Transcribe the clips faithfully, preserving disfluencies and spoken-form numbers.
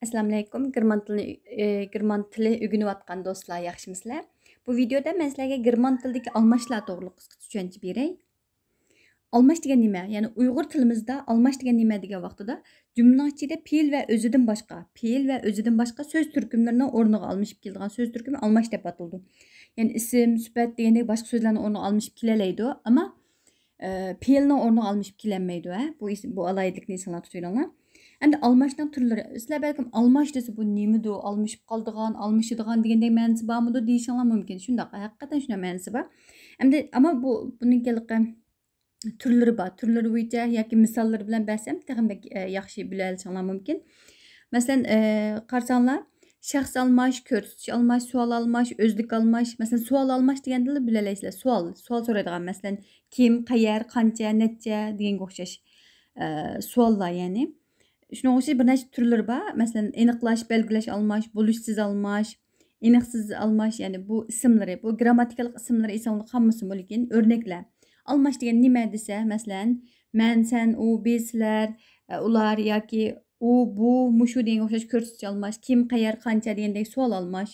ئەسسالامۇئەلەيكۇم. گېرمان تىلىنى، ئى، گېرمان تىلى ئۆگىنىۋاتقان دوستلار، ياخشىمۇسىلەر؟ بۇ ۋىدېيودا مەن سىلەرگە گېرمان تىلىدىكى ئالماشلار توغرىلىق قىسقىچە چۈشەنچە بېرەي. ئالماش دېگەن نېمە؟ يەنى ئۇيغۇر تىلىمىزدا ئالماش دېگەن نېمە دېگەن ۋاقتىدا جۈملىنىڭ ئىچىدە پېئىل ۋە ئۆزىدىن باشقا، پېئىل ۋە ئۆزىدىن باشقا سۆز تۈركۈملىرىنىڭ ئورنىغا ئالمىشىپ كېلىدىغان سۆز تۈركۈمى ئالماش دەپ ئاتىلىدۇ. يەنى ئىسىم، سۈپەت دېگەندەك باشقا سۆزلەرنىڭ ئورنىغا ئالمىشىپ كېلەلەيدۇ. ئەمما ئە، پېئىلنىڭ ئورنىغا ئالمىشىپ كېلەلمەيدۇ، ھە؟ بۇ ئىس-، بۇ ئالاھىدىلىكنى ئېسىڭلاردا تۇتۇۋېلىڭلار. ئەمدى ئالماشنىڭ تۈرلىرى. سىلەر بەلكىم ئالماش دېسە، بۇ نېمىدۇ؟ ئالمىشىپ قالىدىغان، ئالمىشىدىغان دېگەندەك مەنىسى بارمىدۇ دېيىشىڭلار مۇمكىن. شۇنداق، ھەقىقەتەن شۇنداق مەنىسى بار. ئەمدى، ئەمما بۇ، بۇنىڭ ھېلىقى تۈرلىرى بار. تۈرلىرى بويىچە ياكى مىساللىرى بىلەن بەرسەم، تېخىمۇ بەك، ئە، ياخشى بىلەلىشىڭلار مۇمكىن. مەسىلەن، ئە، قارىساڭلار، شەخس ئالماش، كۆرسىتىش ئالماش، سوئال ئالماش، ئۆزلۈك ئالماش. مەسىلەن، سوئال ئالماش دېگەندىلا بىلەلەيسىلەر. سوئال، سوئال سورايدىغان. مەسىلەن، كىم، قەيەر، قانچە، نەچچە دېگەنگە ئوخشاش، ئە، سوئاللار، يەنى. شۇنىڭغا ئوخشاش بىر نەچچە تۈرلىرى بار. مەسىلەن، ئېنىقلاش، بەلگىلەش ئالماش، بولۇشسىز ئالماش، ئېنىقسىز ئالماش، يەنى بۇ ئىسىملىرى، بۇ گىرامماتىكىلىق ئىسىملىرى ئېسىڭلاردا قالمىسۇن، بۇ لېكىن ئۆرنەكلەر. ئالماش دېگەن نېمە دېسە، مەسىلەن، مەن، سەن، ئۇ، بىز، سىلەر، ئە، ئۇلار ياكى ئۇ، بۇ، مۇشۇ دېگەنگە ئوخشاش كۆرسىتىش ئالماش، كىم، قەيەر، قانچە دېگەندەك سوئال ئالماش،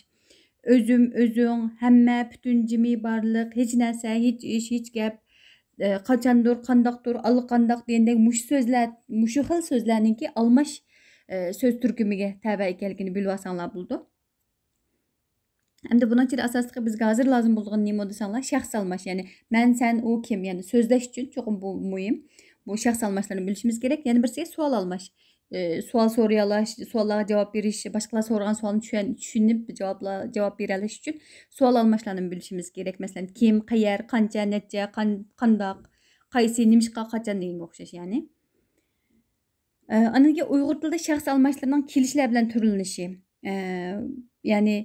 ئۆزۈم، ئۆزۈڭ، ھەممە، پۈتۈن، جىمى، بارلىق، ھېچ نەرسە، ھېچ ئىش، ھېچ گەپ، ئە، قاچاندۇر، قانداقتۇر، ئاللىقانداق دېگەندەك مۇشۇ سۆزلەر، مۇشۇ خىل سۆزلەرنىڭكى ئالماش، ئە، سۆز تۈركۈمىگە تەۋە ئىكەنلىكىنى بىلىۋالساڭلار بولىدۇ. ئەمدى بۇنىڭ ئىچىدە ئاساسلىقى بىزگە ھازىر لازىم بولىدىغان نېمە دېسەڭلار، شەخس ئالماش، يەنى مەن، سەن، ئۇ، كىم، يەنى سۆزلەش ئۈچۈن چوقۇم بۇ مۇھىم. بۇ شەخس ئالماشلارنى بىلىشىمىز كېرەك. يەنە بىرسى سوئال ئالماش. ئى، سوئال سورىيالاش، سوئاللارغا جاۋاب بېرىش، باشقىلار سورىغان سوئالنى چۈشەن-، چۈشىنىپ جاۋابلا-، جاۋاب بېرەلەش ئۈچۈن سوئال ئالماشلارنى بىلىشىمىز كېرەك. مەسىلەن، كىم، قەيەر، قانچە، نەچچە، قان-، قانداق، قايسى، نېمىشقا، قاچان دېگەنگە ئوخشاش يەنى. ئە، ئاندىن كېيىن ئۇيغۇر تىلىدا شەخس ئالماشلىرىنىڭ كېلىشلەر بىلەن تۈرلىنىشى. ئە، يەنى،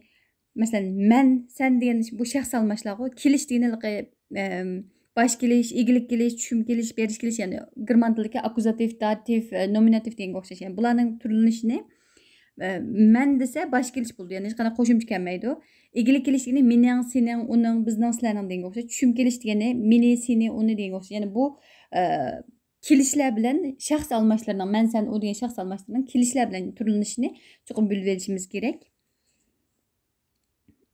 مەسىلەن، مەن، سەن دېگەن بۇ شەخس ئالماشلارغۇ. كېلىش دېگىنى ھېلىقى، ئەم، باش كېلىش، ئىگىلىك كېلىش، چۈشۈم كېلىش، بېرىش كېلىش، يەنى گېرمان تىلىدىكى ئاككۇزاتىپ، داتىپ، ئە، نومىناتىپ دېگەنگە ئوخشاش. يەنى بۇلارنىڭ تۈرلىنىشىنى، ئە، مەن دېسە باش كېلىش بولىدۇ، يەنى ھېچقانداق قوشۇمچە كەلمەيدۇ. ئىگىلىك كېلىش دېگىنى مېنىڭ، سېنىڭ، ئۇنىڭ، بىزنىڭ، سىلەرنىڭ دېگەنگە ئوخشاش. چۈشۈم كېلىش دېگىنى مېنى، سېنى، ئۇنى دېگەنگە ئوخشاش. يەنى بۇ، ئە، كېلىشلەر بىلەن شەخس ئالماشلىرىنىڭ، مەن، سەن، ئۇ دېگەن شەخس ئالماشلىرىنىڭ كېلىشلەر بىلەن تۈرلىنىشىنى چوقۇم بىلىۋېلىشىمىز كېرەك.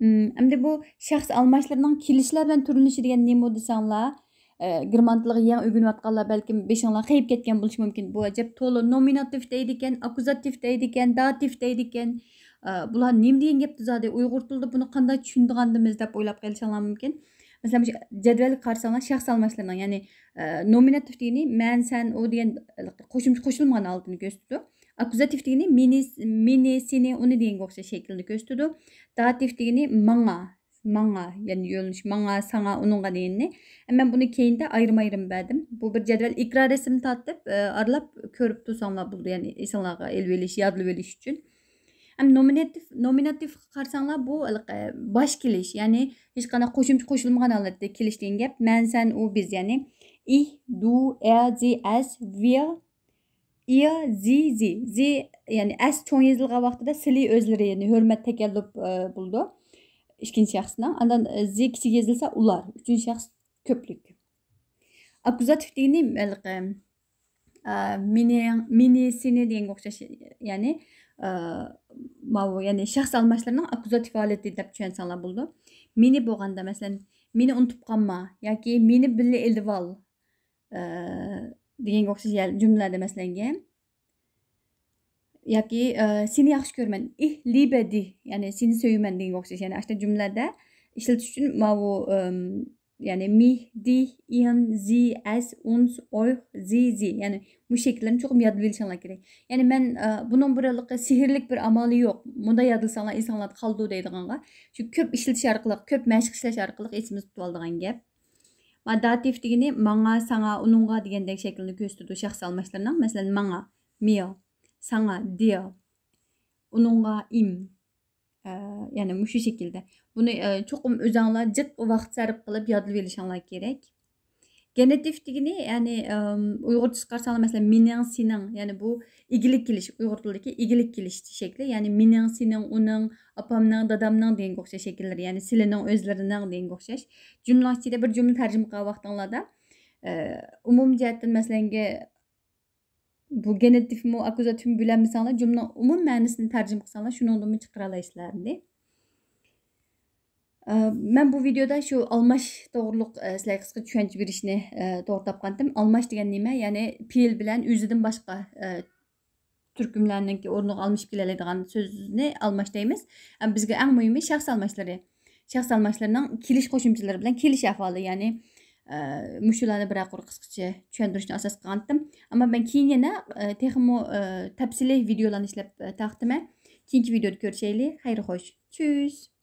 ئىم، ئەمدى بۇ شەخس ئالماشلىرىنىڭ كېلىشلەر بىلەن تۈرلىنىشى دېگەن نېمە دېسەڭلار، ئە، گېرمان تىلىغا يېڭى ئۆگىنىۋاتقانلار بەلكىم بېشىڭلار قېيىپ كەتكەن بولۇشى مۇمكىن. بۇ ئەجەب تولا نومىناتىپ دەيدىكەن، ئاككۇزاتىپ دەيدىكەن، داتىپ دەيدىكەن. ئە، بۇلار نېمە دېگەن گەپتۇ زادى؟ ئۇيغۇر تىلىدا بۇنى قانداق چۈشىنىدىغاندىمىز دەپ ئويلاپ قېلىشىڭلار مۇمكىن. مەسىلەن، مۇشۇ جەدۋەلگە قارىساڭلار، شەخس ئالماشلىرىنىڭ، يەنى، ئە، نومىناتىپ دېگىنى مەن، سەن، ئۇ دېگەن قوشۇمچە قوشۇلمىغان ھالىتىنى كۆرسىتىدۇ. ئاككۇزاتىپ دېگىنى مېنى، مېنى، سېنى، ئۇنى دېگەنگە ئوخشاش شەكىلنى كۆرسىتىدۇ. داتىپ دېگىنى ماڭا، ماڭا، يەنى يۆنىلىش ماڭا، ساڭا، ئۇنىڭغا دېگىنىنى. مەن بۇنى كەينىدە ئايرىم-ئايرىم بەردىم. بۇ بىر جەدۋەل ئېكران رەسىمى تارتىپ، ئە، ئارىلاپ كۆرۈپ تۇرساڭلار بولىدۇ، يەنى ئېسىڭلارغا ئېلىۋېلىش، يادلىۋېلىش ئۈچۈن. ھەم نومىناتىپ، نومىناتىپقا قارىساڭلار، بۇ ھېلىقى باش كېلىش، يەنى ھېچقانداق قوشۇمچە قوشۇلمىغان ھالەتتە كېلىش دېگەن گەپ. مەن، سەن، ئۇ، بىز، يەنى ئىھ، دۇ، ئەر، زى، ئەس، ۋىر، ئىر، زى، زى. زى، يەنى ئەس چوڭ يېزىلغان ۋاقتىدا سىلى ئۆزلىرى، يەنى ھۆرمەت تەكەللۇپ، ئە، بولىدۇ ئىككىنچى شەخسنىڭ. ئاندىن، ئە، زى كىچىك يېزىلسا ئۇلار، ئۈچىنچى شەخس كۆپلۈك. ئاككۇزاتىپ دېگىنى ھېلىقى، ئە، مېنى، مېنى، سېنى دېگەنگە ئوخشاش، يەنى، ئە، ماۋۇ، يەنى شەخس ئالماشلىرىنىڭ ئاككۇزاتىپ ھالىتى دەپ چۈشەنسەڭلار بولىدۇ. مېنى بولغاندا، مەسىلەن، مېنى ئۇنتۇپ قالما ياكى مېنى بىللە ئېلىۋال، ئە، دېگەنگە ئوخشاش يە-، جۈملىلەردە، مەسىلەن، ياكى، ئە، سېنى ياخشى كۆرىمەن، ئىھ ليبە دىھ، يەنى سېنى سۆيىمەن دېگەنگە ئوخشاش. يەنى ئاشۇنداق جۈملىلەردە ئىشلىتىش ئۈچۈن ماۋۇ، ئىم، يەنى مىھ، دىھ، ئىن، زى، ئەس، ئۇنس، ئويخ، زى، زى. يەنى مۇشۇ شەكىللەرنى چوقۇم يادلىۋېلىشىڭلار كېرەك. يەنى مەن، ئە، بۇنىڭ بىر ھېلىقى سېھىرلىك بىر ئامالى يوق. مۇنداق يادلىساڭلار ئېسىڭلاردا قالىدۇ دەيدىغانغا، شۇ كۆپ ئىشلىتىش ئارقىلىق، كۆپ مەشىق ئىشلەش ئارقىلىق ئېسىمىزدە تۇتۇۋالىدىغان گەپ. ما داتىف دېگىنى ماڭا، ساڭا، ئۇنىڭغا دېگەندەك شەكىلنى كۆرسىتىدۇ شەخس ئالماشلىرىنىڭ. مەسىلەن، ماڭا، مىر، ساڭا، دىر، ئۇنىڭغا، ئىم. ئە، يەنى مۇشۇ شەكىلدە. بۇنى، ئە، چوقۇم ئۆزەڭلار جىق ۋاقىت سەرپ قىلىپ يادلىۋېلىشىڭلار كېرەك. گېنىتىپ دېگىنى، يەنى، ئەم، ئۇيغۇرچىسىغا قارىساڭلار، مەسىلەن، مېنىڭ، سېنىڭ، يەنى بۇ ئىگىلىك كېلىش، ئۇيغۇر تىلىدىكى ئىگىلىك كېلىش شەكلى، يەنى مېنىڭ، سېنىڭ، ئۇنىڭ، ئاپامنىڭ، دادامنىڭ دېگەنگە ئوخشاش شەكىللىرى، يەنى سىلىنىڭ، ئۆزلىرىنىڭ دېگەنگە ئوخشاش. جۈملىنىڭ ئىچىدە بىر جۈملە تەرجىمە قىلغان ۋاقتىڭلاردا، ئە، ئومۇمىي جەھەتتىن، مەسىلەنگە، بۇ گېنېتىفمۇ، ئاككۇزاتىفمۇ بىلەلمىسەڭلار، جۈملىنىڭ ئومۇم مەنىسىنى تەرجىمە قىلساڭلار، شۇنىڭدىنمۇ چىقىرالايسىلەر ئەمدى. ئە، مەن بۇ ۋىدېودا شۇ ئالماش توغرۇلۇق، ئە، سىلەرگە قىسقىچە چۈشەنچە بېرىشنى، ئە، توغرا تاپقانتىم. ئالماش دېگەن نېمە؟ يەنى پېئىل بىلەن ئۆزىدىن باشقا، ئە، تۈركۈملەرنىڭكى ئورنىغا ئالمىشىپ كېلەلەيدىغان سۆزنى ئالماش دەيمىز. ئەمما بىزگە ئەڭ مۇھىمى شەخس ئالماشلىرى. شەخس ئالماشلىرىنىڭ كېلىش قوشۇمچىلىرى بىلەن كېلىش ئەھۋالى، يەنى، ئە، مۇشۇلارنى بىرەر قۇر قىسقىچە چۈشەندۈرۈشنى ئاساس قىلغانتىم. ئەمما مەن كېيىن يەنە، ئە، تېخىمۇ، ئە، تەپسىلىي ۋىدېئولارنى ئىشلەپ، ئە، تارقىتىمەن. كېيىنكى ۋىدېئودا كۆرۈشەيلى. خەير خوش. چۈس.